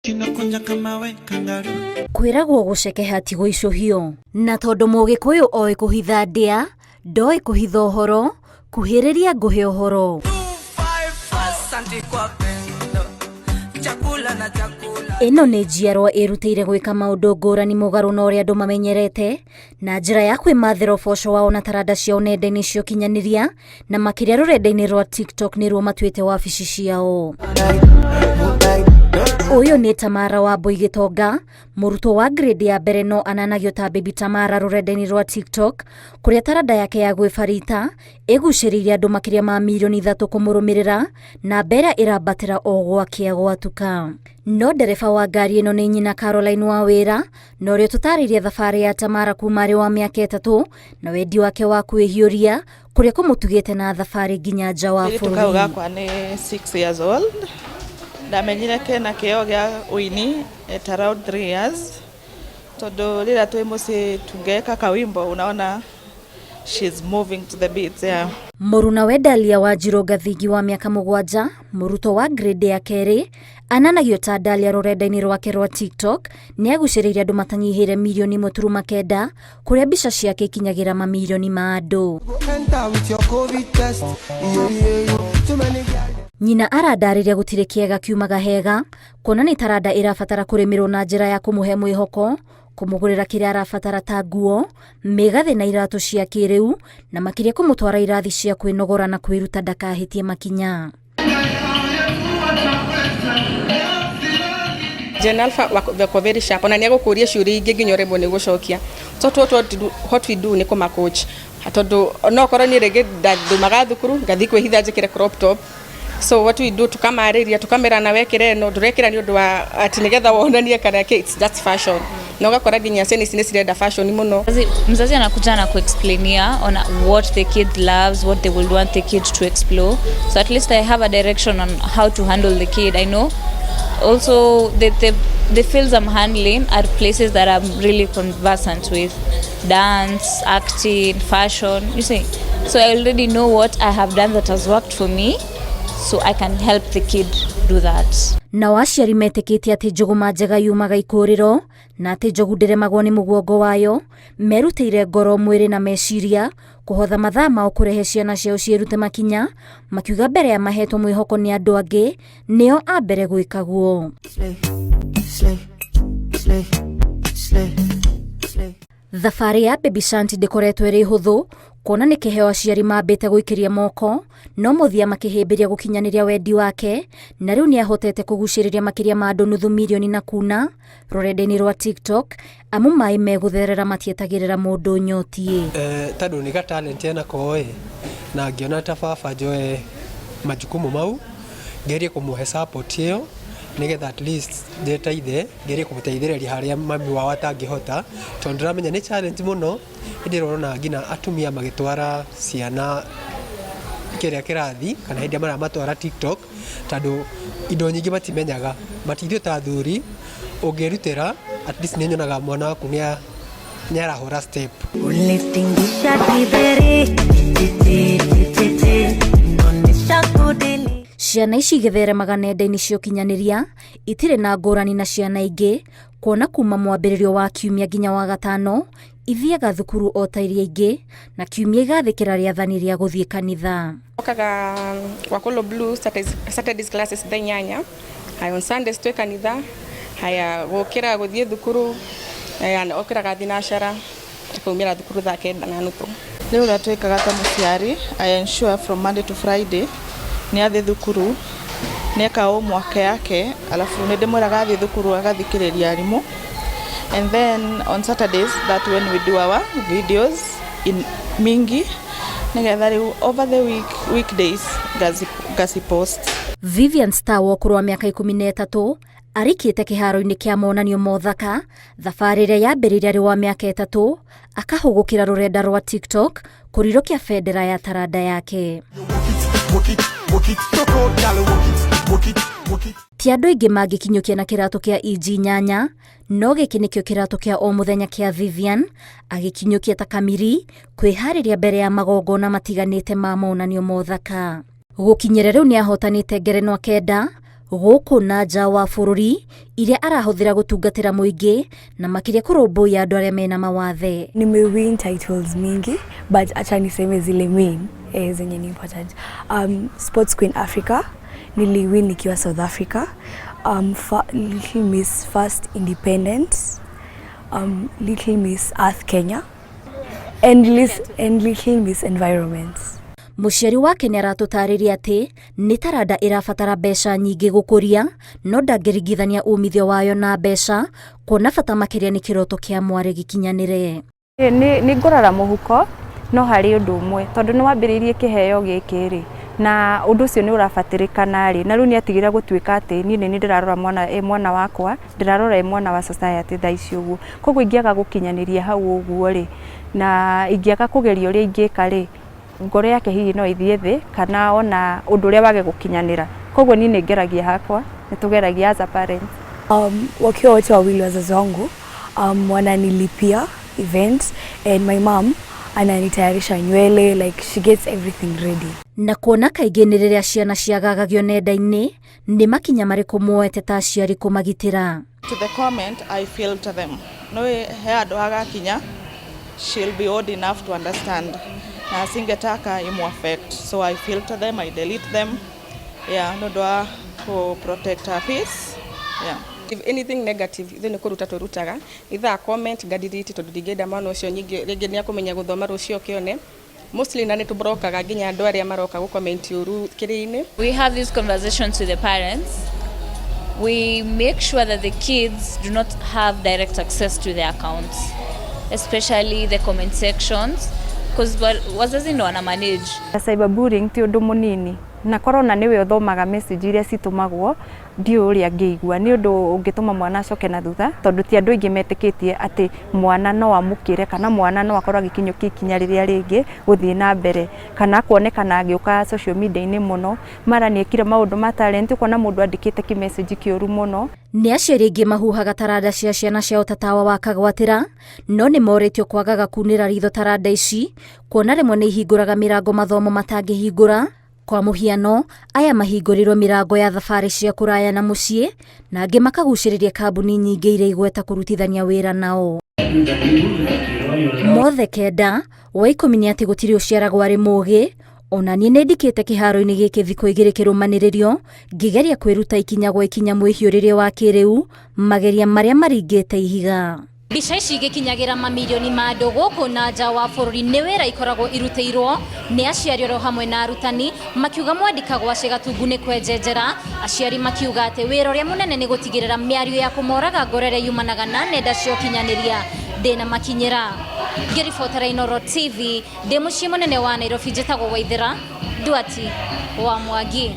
Kinakunja kama we kangaroo. Kwĩragwo gũcekeha ti gũicũhio. Na tondũ Mũgĩkũyũ oĩ kũhitha ndĩa, ndoĩ kũhitha ũhoro, kuhĩrĩria ngũhe ũhoro. Asante kwa pendo, chakula na chakula. Ĩno nĩ njiarwa ĩrutĩire gwĩka maũndũ ngũrani mũgarũ na ũrĩa andũ mamenyerete na njĩra ya kwĩmathĩra ũboco wao na taranda ciao nenda-inĩ cia ũkinyanĩria na makĩria rũrenda-inĩ rwa TikTok nĩruo matuĩte wabici ciao. Ũyũ nĩ Tamara wa Mbui Gĩtonga, mũrutwo wa grade ya mbere no ananagio ta Baby Tamara rũrenda-inĩ rwa TikTok, kũrĩa taranda yake ya gwĩbarita ĩgucĩrĩirie andũ makĩria ma mirioni 3 kũmũrũmĩrĩra na mbera ĩrambatĩra o gwakĩa gwatuka. No ndereba wa ngari ĩno nĩ nyina Caroline wa wĩra na ũrĩa ũtũtarĩirie thabarĩ ya Tamara kuma arĩ wa mĩaka 3 na wendi wake wa kwĩhiũria kũrĩa kũmũtugĩte na thabarĩ nginya nja wa Kairĩtu kau bũrũri. Gakwa nĩ 6 years old. Ndamenyire kena kĩo gĩa ũini at around 3 years, tondũ rĩrĩa twĩ mũciĩ tungeweka kawimbo, unaona she's moving to the beats, yeah. Mũrunawe Dalia wa Njirũ Gathingi wa mĩaka 7, mũrutwo wa grade ya kerĩ, ananagio ta Dalia rũrenda-inĩ rwake rwa TikTok, nĩ agucĩrĩirie andũ matanyihĩire mirioni 1.9, kũrĩa mbica ciake ikinyagĩra mamirioni ma andũ. Enter with your COVID test. Yeah. Too many girls. Nyina arandarĩria gũtirĩ kĩega kiumaga hega, kuona nĩ taranda ĩrabatara kũrĩmĩrwo na njĩra ya kũmũhe mwĩhoko, kũmũgũrĩra kĩrĩa arabatara ta nguo, mĩgathĩ na iratũ cia kĩrĩu, na makĩria kũmũtwara irathi cia kwĩnogora na kwĩruta ndakahĩtie makinya. Gen Alpha wako very sharp, ona nĩ egũkũria ciũria ingĩ nginya ũremwo nĩ gũcokia. So what we do nĩ kũma coach, tondũ no korwo niĩ rĩngĩ ndumaga thukuru ngathiĩ kwĩhitha njĩkĩre crop top. So what we do, tukamarĩria, tukamera na wekĩra ĩno ndũrekĩra nĩ ũndũ wa atĩ nĩgetha wonanie kana kĩ, it's just fashion, na ũgakora nginya ciana ici nĩ cirenda fashion mũno. Mzazi anakuja na kuexplainia on what the kid loves, what they would want the kid to explore. So at least I have a direction on how to handle the kid. I know also the fields I'm handling are places that I'm really conversant with: dance, acting, fashion, you see. So I already know what I have done that has worked for me, so I can help the kid do that. Nao aciari metĩkĩtie atĩ njũgũma njega yumaga ikũrĩro na atĩ njogu ndĩremagwo nĩ mũguongo wayo, merutĩire ngoro, mwĩrĩ na meciria kũhotha mathaa mao kũrehe ciana ciao ciĩrute makinya, makiuga mbere ya mahetwo mwĩhoko nĩ andũ angĩ nĩo a mbere gwĩka guo. Slay, slay, slay, slay, slay. Thabarĩ ya Baby Shanti ndĩkoretwo ĩrĩ hũthũ, kuona nĩ kĩheo aciari mambĩte gũikĩria moko, no mũthia makĩhĩmbĩria gũkinyanĩria wendi wake, na rĩu nĩ ahotete kũgucĩrĩria makĩria ma andũ nuthu mirioni na kuna rũrenda-inĩ rwa TikTok, amu maĩ megũtherera matietagĩrĩra mũndũ nyotiĩ. Tondũ nĩ ga talent enako ĩ, na ngĩona ta baba njoe majukumu mau, ngerie kũmũhe support ĩyo nĩgetha at least ndĩteithe, ngerie kũmũteithĩrĩria harĩa mami wao atangĩhota, tondũ ndĩramenya nĩ challenge mũno. Hĩndĩ ĩrĩa ũrona nginya atumia magĩtwara ciana kĩrĩa kĩrathi kana hĩndĩ ĩrĩa maramatwara TikTok, tondũ indo nyingĩ matimenyaga, but ithuĩ ta athuri ũngĩrutĩra, at least nĩ nyonaga mwana waku nĩ arahũra step. Ulitingisha kiberi titi titi nonesha kudili. Ciana ici igĩtheremaga nenda-inĩ cia ũkinyanĩria itirĩ na ngũrani na ciana ingĩ, kuona kuma mwambĩrĩrio wa kiumia nginya wa gatano ithiaga thukuru o ta iria ingĩ, na kiumia igathĩkĩra rĩathani rĩa gũthiĩ kanitha. Okaga Wakolo Blue Saturdays classes thaa 8. Haya, on Sundays twĩ kanitha. Haya, gũkĩra gũthiĩ thukuru, haya, okĩraga thinacara, akaumĩra thukuru thaa 9:30. Rĩu ũrĩa twĩkaga ta mũciari, I ensure from Monday to Friday nĩ athiĩ thukuru, nĩ eka homework yake, alafu nĩ ndĩmwĩraga athiĩ thukuru agathikĩrĩria arimũ, and then on Saturdays, that when we do our videos in mingi, nĩgetha rĩu over the week, weekdays ngaci post. Vivian Star wa ũkũrũ wa mĩaka 13 arikĩte kĩharo-inĩ kĩa monanio mothaka, thabarĩ ĩrĩa yambĩrĩirie arĩ wa mĩaka 3 akahũgũkĩra rũrenda rwa TikTok kũrirũkia bendera ya taranda yake. Ti andũ aingĩ mangĩkinyũkia na kĩratũ kĩa inji 8, no gĩkĩ nĩkĩo kĩratũ kĩa o mũthenya kĩa Vivian, agĩkinyũkia ta kamiri kwĩharĩria mbere ya magongona matiganĩte ma monanio mothaka. Gũkinyĩra rĩu nĩ ahotanĩte ngerenwa 9. Gũkũ na nja wa bũrũri iria arahũthĩra gũtungatĩra mũingĩ na makĩria kũrũmbũiya andũ arĩa mena mawathe. Nimewin titles mingi, but acha niseme zile main zenye ni important. Sports Queen Africa niliwin nikiwa South Africa. Little Miss First Independent, Little Miss Earth Kenya and Little Miss Environment. Mũciari wake nĩ aratũtarĩria atĩ nĩ taranda ĩrabatara mbeca nyingĩ gũkũria, no ndangĩringithania umithio wayo na mbeca, kuona bata makĩria nĩ kĩroto kĩa mwarĩ gĩkinyanĩre. Nĩ ngũrora mũhuko, no harĩ ũndũ ũmwe, tondũ nĩ wambĩrĩirie kĩheo gĩkĩ rĩ, na ũndũ ũcio nĩ ũrabatĩrĩkana rĩ, na rĩu nĩ atigĩra gũtuĩka atĩ niĩ nĩ ndĩrarora mwana e mwana wakwa, ndĩrarora e mwana wa society thaa ici ũguo. Koguo ingĩaga gũkinyanĩria hau ũguo rĩ, na ingĩaga kũgeria ũrĩa ingĩka rĩ, ngoro yake hihi no ĩthiĩ thĩ kana ona ũndũ ũrĩa wage gũkinyanĩra. Koguo niĩ nĩ ngeragia hakwa, nĩ tũgeragia as a parent. Wakiwa wote wawili wazazi wangu wananilipia event, and my mom ananitayarisha nywele, like she gets everything ready. Na kuona kaingĩ nĩ rĩrĩa ciana ciagagagio nenda-inĩ, nĩ makinya marĩkũ muoete ta aciari kũmagitĩra? To the comment, I filter them. No he andũ hagakinya, she'll be old enough to understand, na singetaka imu affect, so I filter them, I delete them, yeah, no ũndũ wa ku protect her peace, yeah. If anything negative, ithuĩ nĩ kũruta tũrutaga ithaa comment ngadelete, tondũ ndingĩenda mwana ũcio nyingĩ rĩngĩ nĩ akũmenya gũthoma rũciũ kĩone mostly, na nĩ tũbrokaga nginya andũ arĩa maroka gũcomment ũru kĩrĩ-inĩ. We have these conversations with the parents. We make sure that the kids do not have direct access to their accounts, especially the comment sections, because wazazi ndo wana manage. Cyberbullying ti ũndũ mũnini, na korwo ona nĩwe ũthomaga message iria citũmagwo, ndiũĩ ũrĩa angĩigua. Nĩ ũndũ ũngĩtũma mwana acoke na thutha, tondũ ti andũ aingĩ metĩkĩtie atĩ mwana no amũkĩre kana mwana no akorwo agĩkinyũkia ikinya rĩrĩa rĩngĩ gũthiĩ na mbere, kana kuonekana agĩũka social media-inĩ mũno, mara nĩ ekire maũndũ ma talent, ũkona mũndũ andĩkĩte kĩmessage kĩũru mũno. Nĩ aciari aingĩ mahuhaga taranda cia ciana ciao ta tawa wa kagwatĩra, no nĩ morĩtio kwagaga kunĩra ritho taranda ici, kuona rĩmwe nĩ ihingũraga mĩrango mathomo matangĩhingũra. Kwa mũhiano, aya mahingũrĩrwo mĩrango ya thabarĩ cia kũraya na mũciĩ, na angĩ makagucĩrĩria kambuni nyingĩ iria igweta kũrutithania wĩra nao. Mothe kenda wa 10 nĩ atĩ gũtirĩ ũciaragwo arĩ mũgĩ. Ona niĩ nĩ ndikĩte kĩharo-inĩ gĩkĩ thikũ 2 kĩrũmanĩrĩrio, ngĩgeria kwĩruta ikinya gwa ikinya mwĩhiũrĩrie wa kĩrĩu, mageria marĩa maringĩte ihiga. Mbica ici igĩkinyagĩra mamirioni ma andũ gũkũ na nja wa bũrũri nĩ wĩra ikoragwo irutĩirwo nĩ aciari oro hamwe na arutani, makiuga mwandĩka gwa Gatungu nĩ kwenjenjera. Aciari makiuga atĩ wĩra ũrĩa mũnene nĩ gũtigĩrĩra mĩario ya kũmoraga ngoro ĩrĩa yumanaga na nenda cia ũkinyanĩria ndĩna makinyĩra. Ngĩribotera Inooro TV ndĩ mũciĩ mũnene wa Nairobi, njĩtagwo Waithĩra Nduati wa Mwangi.